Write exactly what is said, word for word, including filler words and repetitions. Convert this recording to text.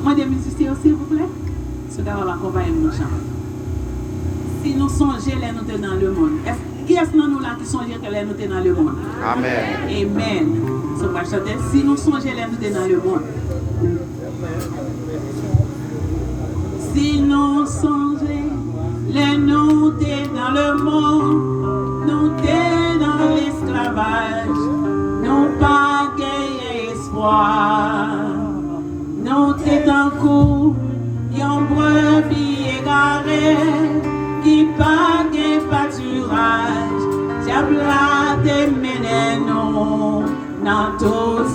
Mande mizisyen yo, silvouplè, si w kapab akonpaye m nan chan. Si nou sonje lè nou te nan lemonn. Kiyès nan nou la ki sonje lè nou te nan lemonn? Amèn. Amèn. So, pral chante, si nou sonje lè nou te nan lemonn. Si nou sonje lè nou te nan lemonn, nou te nan lesklavaj, nou pa genyen espwa. Nou te tankou yon brebi egare ki pa gen patiraj. Dyab la te mennen nou nan tou